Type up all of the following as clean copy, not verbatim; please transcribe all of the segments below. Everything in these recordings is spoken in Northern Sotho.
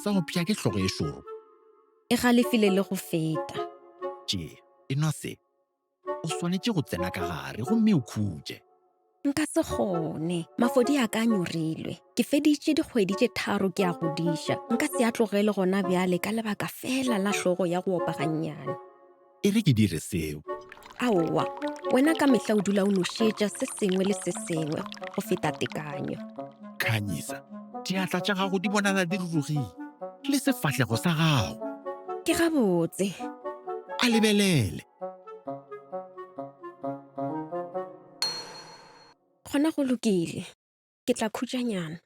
sa opša ke hlogo e šoro? E galefile le go feta. Tšea, enwa se. O swanetše go tsena ka gare gomme o khutše. Nka se kgone. Mafodi a ka a nyorilwe. Ke feditše dikgwedi tše tharo ke a godiša. Nka se a tlogele gona bjale ka lebaka feela la hlogo ya go opa gannyane. E re ke dire seo. Aowa, wena ka mehla o dula o nošetša se sengwe le se sengwe go feta tekanyo. Khanyisa, diatla tša gago di bonala di rurugile, le sefahlego sa gago. Ke gabotse. A lebelele. Gona go lokile. Ke tla khutšanyana.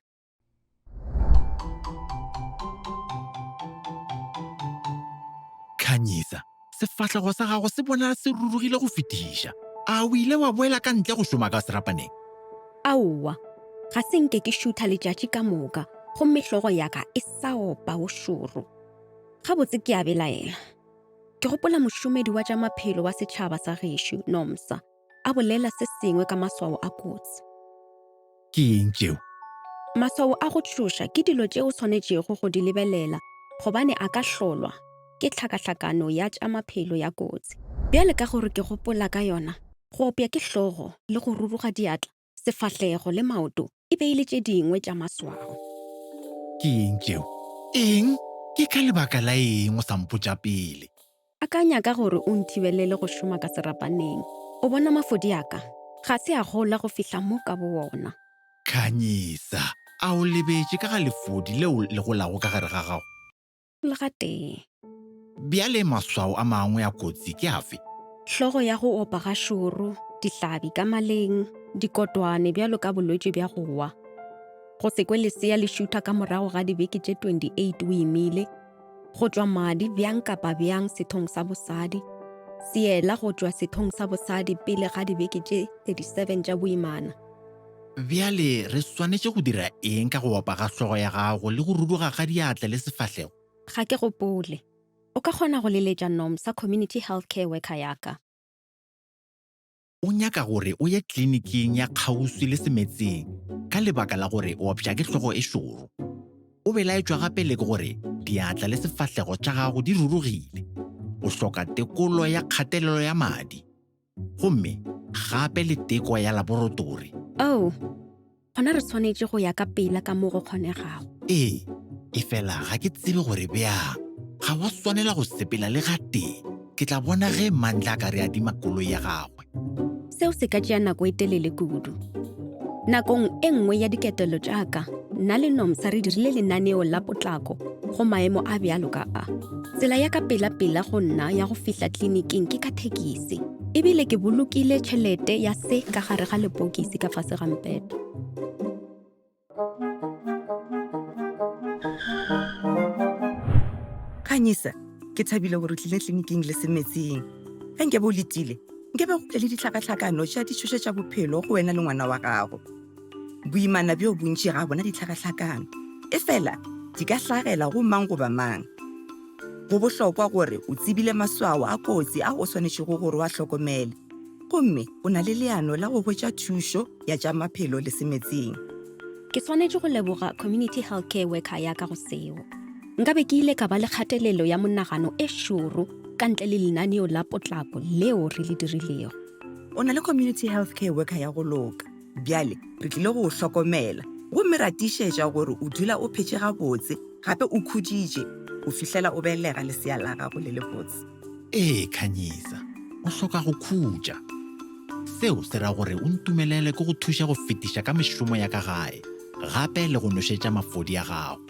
Khanyisa, sefahlego sa gago se bonala se rurugile go fetiša. A o ile wa boela ka ntle go šoma ka serapaneng? Aowa, ga se nke ke šutha letšatši ka moka gomme hlogo ya ka e sa opa o šoro. Gabotse ke a belaela. Ke gopola mošomedi wa tša maphelo wa setšhaba sa gešo, Nomsa, a bolela se sengwe ka maswao a kotsi. Ke eng tšeo? Maswao a go tšhoša ke dilo tše o swanetšego go di lebelela gobane a ka hlolwa ke tlhakahlakano ya tša maphelo ya kotsi. Bjale ka gore ke gopola ka yona, go opša ke hlogo le go ruruga diatla, sefahlego le maoto e be e le tše dingwe tša maswao. Ke eng tšeo? Eng? Ke ka lebaka la eng o sa mpotša pele? Akanya ka gore o nthibelele go šoma ka serapaneng. O bona mafodi a ka? Ga se a gola go fihla mo ka bowona. Khanyisa, a o lebetše ka ga lefodi leo le golago ka gare ga gago? Le gatee. Bjale maswao a mangwe a kotsi ke afe? Hlogo ya go opa ga šoro, dihlabi ka maleng, dikotwane bjalo ka bolwetši bja go wa, go se kwe lesea le šutha ka morago ga dibeke tše 28 o imile, go tšwa madi bjang kapa bjang sethong sa bosadi, seela go tšwa sethong sa bosadi pele ga dibeke tše 37 tša boimana. Bjale re swanetše go dira eng ka go opa ga hlogo ya gago le go ruruga ga diatla le sefahlego? Ga ke gopole. O ka kgona go leletša Nomsa community health care worker ya ka. O nyaka gore o ye kliniking ya kgauswi le semetseng ka lebaka la gore o opša ke hlogo e šoro. O belaetšwa gape le ke gore diatla le sefahlego tša gago di rurugile. O hloka tekolo ya kgatelelo ya madi. gomme gape le teko ya laborotori. Oh, gona re swanetše go ya ka pela ka mo go kgonegago. Ee, efela ga ke tsebe gore bjang. Ga wa swanela go sepela le gatee. Ke tla bona ge Mandla a ka re adima koloi ya gagwe. Seo se ka tšea nako e telele kudu. Nakong e nngwe ya diketelo tša ka, nna le Nomsa re dirile lenaneo la potlako go maemo a bjalo ka a. Tsela ya ka pela-pela go nna ya go fihla tleliniking ke ka thekisi, ebile ke bolokile tšhelete ya se ka gare ga lepokisi ka fase ga mpete. Khanyisa, ke thabile gore o tlile tleliniking le semetsing. Ge nke be o letile, nke be go bile le ditlhakatlhakano tša ditšhošo tša bophelo go wena le ngwana wa gago. Boimana bjo bontši ga bona ditlhakahlakano, efela di ka hlagela go mang goba mang. Go bohlokwa gore o tsebile maswao a kotsi ao o swanetšego gore o a hlokomele, gomme o na le leano la go hwetša thušo ya tša maphelo le semetseng. Ke swanetše go leboga community health care worker ya ka go seo. Nkabe ke ile ka ba le kgatelelo ya monagano e šoro ka ntle le lenaneo la potlako leo re le dirilego. O na le community health care worker ya go loka. Bjale re tlile go o hlokomela gomme ra tiišetša gore o dula o phetše gabotse gape o khuditše go fihlela o belega lesea la gago le lebotse. Ee, Khanyisa, o hloka go khutša. Seo se ra gore o ntumelele ke go thuše go fetiša ka mešomo ya ka gae, gape le go nošetša mafodi a gago.